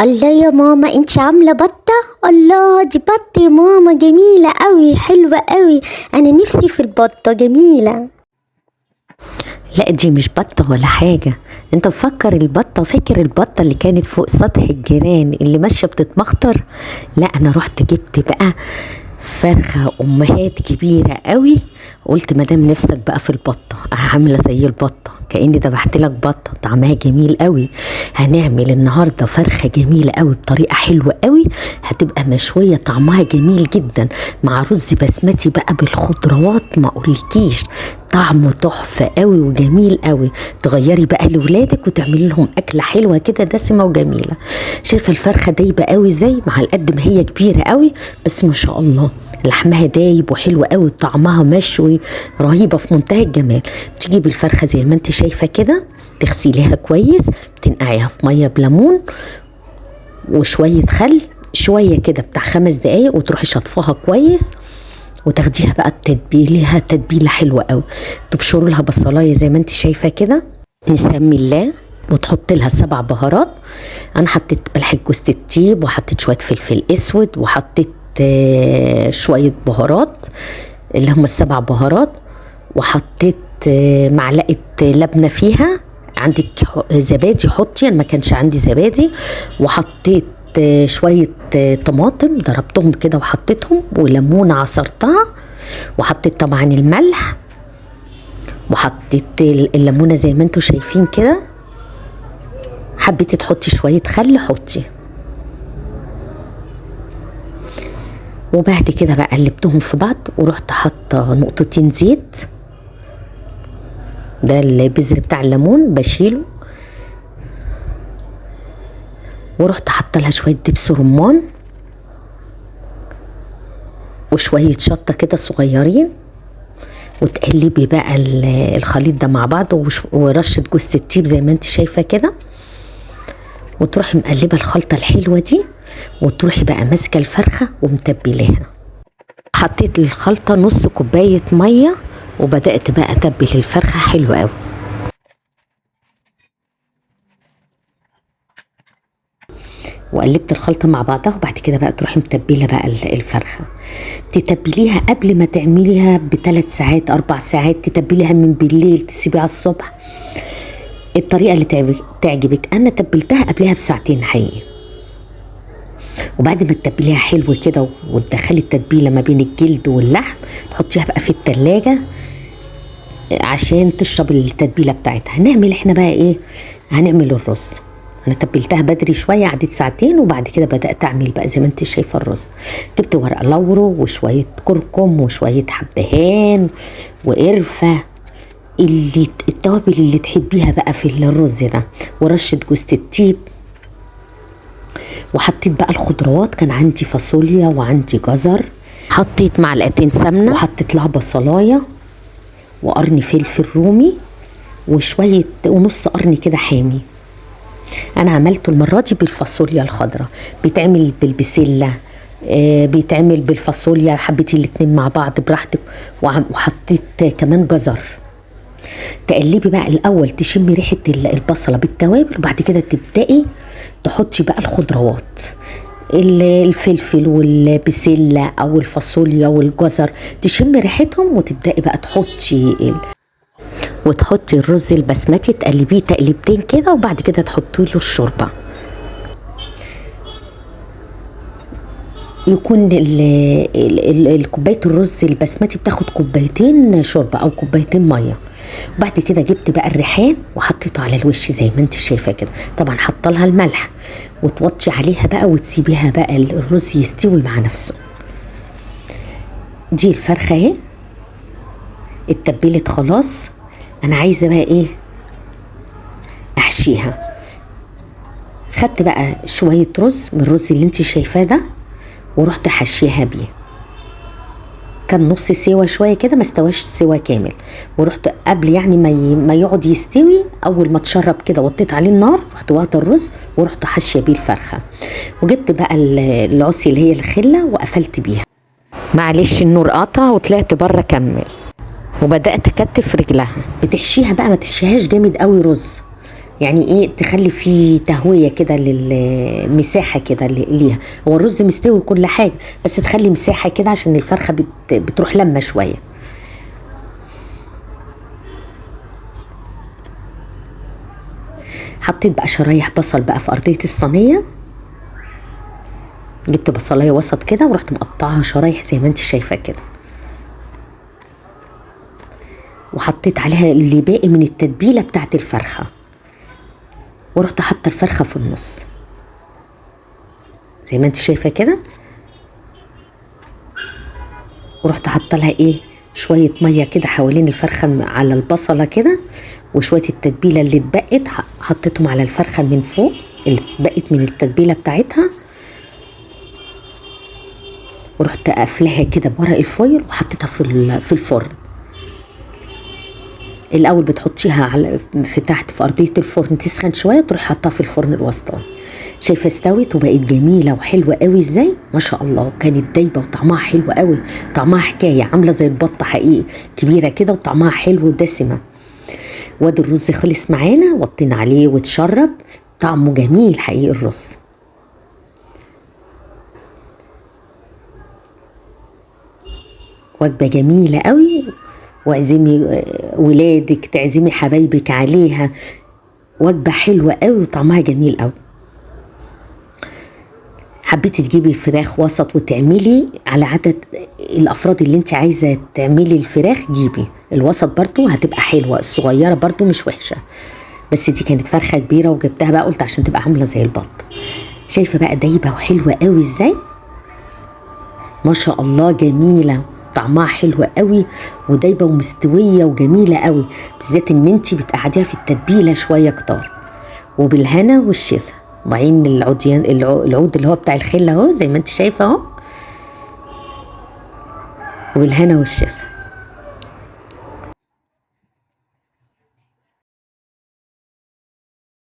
الله يا ماما انتي عاملة بطة؟ الله دي بطة يا ماما، جميلة قوي، حلوة قوي، انا نفسي في البطة، جميلة. لا دي مش بطة ولا حاجة، انت مفكر البطة، فاكر البطة اللي كانت فوق سطح الجيران اللي ماشية بتتمخطر؟ لا انا رحت جبت بقى فرخة امهات كبيرة قوي، قلت مادام نفسك بقى في البطة عاملة زي البطة كأني ذبحت لك بطة، طعمها جميل قوي. هنعمل النهاردة فرخة جميلة قوي بطريقة حلوة قوي، هتبقى مشوية طعمها جميل جدا مع رز بسمتي بقى بالخضروات، ما اقولكيش طعمه تحفة قوي وجميل قوي. تغيري بقى لولادك وتعملي لهم أكلة حلوة كده دسمة وجميلة. شايفة الفرخة دايبة قوي ازاي، مع القد ما هي كبيرة قوي بس ما شاء الله لحمها دايب وحلو قوي، طعمها مشوي رهيبة في منتهى الجمال. تجيبي الفرخة زي ما انت شايفة كده، تغسليها كويس، بتنقعيها في مية بليمون وشوية خل شوية كده بتاع 5 دقايق، وتروحي شطفاها كويس وتاخديها بقى تتبيليها تتبيله حلوة قوي. تبشروا لها بصلايه زي ما انت شايفه كده، نسمي الله، وتحط لها 7 بهارات. انا حطيت بلح جوز الطيب، وحطيت شوية فلفل اسود، وحطيت شوية بهارات اللي هم ال7 بهارات، وحطيت معلقه لبنه فيها. عندك زبادي حطي، انا ما كانش عندي زبادي. وحطيت شوية طماطم ضربتهم كده وحطيتهم، وليمونه عصرتها، وحطيت طبعا الملح، وحطيت الليمونه زي ما انتم شايفين كده. حبيتي تحطي شوية خل حطي. وبعد كده بقى قلبتهم في بعض، ورحت حاطه نقطتين زيت، ده البذر بتاع الليمون بشيله، ورحت حاطه لها شوية دبس رمان وشوية شطه كده صغيرين، وتقلبي بقى الخليط ده مع بعض، ورشه جوز الطيب زي ما انت شايفه كده، وتروحي مقلبه الخلطة الحلوة دي، وتروحي بقى ماسكه الفرخه ومتبلاها. حطيت الخلطة نص كوباية مية، وبدات بقى اتبل الفرخه حلو قوي. وقلبت الخلطة مع بعضها، وبعد كده بقى تروحي متبله بقى الفرخه. تتبليها قبل ما تعمليها ب3 ساعات 4 ساعات، تتبليها من بالليل تسيبيها على الصبح، الطريقة اللي تعجبك. انا تبلتها قبلها بساعتين حقيقي. وبعد ما تتبليها حلو كده وتدخلي التتبيله ما بين الجلد واللحم، تحطيها بقى في التلاجة عشان تشرب التتبيله بتاعتها. هنعمل احنا بقى ايه؟ هنعمل الرز. انا تبلتها بدري شوية، عديت ساعتين، وبعد كده بدات اعمل بقى زي ما انت شايفه الرز. جبت ورق لورو وشوية كركم وشوية حبهان وقرفه، اللي التوابل اللي تحبيها بقى في الرز ده، ورشه جوز الطيب. وحطيت بقى الخضروات، كان عندي فاصوليا وعندي جزر، حطيت معلقتين سمنه، وحطيت لها بصلايه وقرن فلفل رومي وشوية ونص قرن كده حامي. انا عملته المرة دي بالفاصوليا الخضراء، بيتعمل بالبسله، بيتعمل بالفاصوليا، حبيتي الاتنين مع بعض براحتك. وحطيت كمان جزر. تقلبي بقى الاول، تشمي ريحه البصله بالتوابل، وبعد كده تبداي تحطي بقى الخضروات، الفلفل والبسله او الفاصوليا والجزر، تشمي ريحتهم، وتبداي بقى تحطي وتحطي الرز البسمتي، تقلبيه تقلبتين كده، وبعد كده تحطي له الشوربة. يكون كوباية الرز البسمتي بتاخد كوبايتين شوربة او كوبايتين مية. وبعد كده جبت بقى الريحان وحطيته على الوش زي ما انت شايفه كده، طبعا حاطه لها الملح، وتوطي عليها بقى وتسيبيها بقى الرز يستوي مع نفسه. دي الفرخه اهي اتبلت خلاص. انا عايزه بقى ايه؟ احشيها. خدت بقى شوية رز من الرز اللي انت شايفاه ده، ورحت حشيها بيه. كان نص سوا شوية كده، ما استواش سوا كامل، ورحت قبل يعني ما يقعد يستوي، اول ما تشرب كده وطيت عليه النار، رحت واخده الرز ورحت حاشية بيه الفرخه. وجبت بقى العصي اللي هي الخلة وقفلت بيها. معلش النور قطع وطلعت بره كمل، وبدات اكتف رجلها. بتحشيها بقى، ما تحشيهاش جامد قوي رز، يعني ايه، تخلي فيه تهوية كده للمساحه كده ليها. هو الرز مستوي كل حاجة، بس تخلي مساحة كده عشان الفرخه بتروح لما شوية. حطيت بقى شرايح بصل بقى في ارضية الصينية، جبت بصلايه وسط كده ورحت مقطعها شرايح زي ما انت شايفه كده، وحطيت عليها اللي باقي من التتبيله بتاعت الفرخه، ورحت حاطه الفرخه في النص زي ما انت شايفه كده، ورحت حاطه لها ايه شوية مية كده حوالين الفرخه على البصله كده، وشوية التتبيله اللي اتبقت حطيتهم على الفرخه من فوق اللي اتبقت من التتبيله بتاعتها، ورحت قافلاها كده بورق الفويل وحطيتها في الفرن. الاول بتحطيها على في تحت في ارضية الفرن تسخن شوية، تروح حطها في الفرن الوسطاني. شايفه استوت وبقت جميلة وحلوه قوي ازاي ما شاء الله، كانت دايبه وطعمها حلو قوي، طعمها حكاية، عامله زي البطة حقيقي، كبيرة كده وطعمها حلو ودسمه. وادي الرز خلص معانا، وطينا عليه واتشرب، طعمه جميل حقيقي الرز. وجبة جميلة قوي، واعزمي ولادك، تعزمي حبايبك عليها، وجبة حلوة قوي وطعمها جميل قوي. حبيتي تجيبي فراخ وسط وتعملي على عدد الافراد اللي انت عايزه تعملي الفراخ، جيبي الوسط برضو هتبقى حلوة، الصغيرة برضو مش وحشة، بس دي كانت فرخة كبيرة وجبتها بقى قلت عشان تبقى عامله زي البط. شايفه بقى دايبه وحلوه قوي ازاي ما شاء الله، جميلة طعمها حلو قوي ودايبه ومستويه وجميلة قوي، بالذات ان انت بتقعديها في التتبيله شوية كتار. وبالهنا والشفا. وبعدين العود اللي هو بتاع الخلة اهو زي ما انت شايفه اهو. وبالهنا والشفا.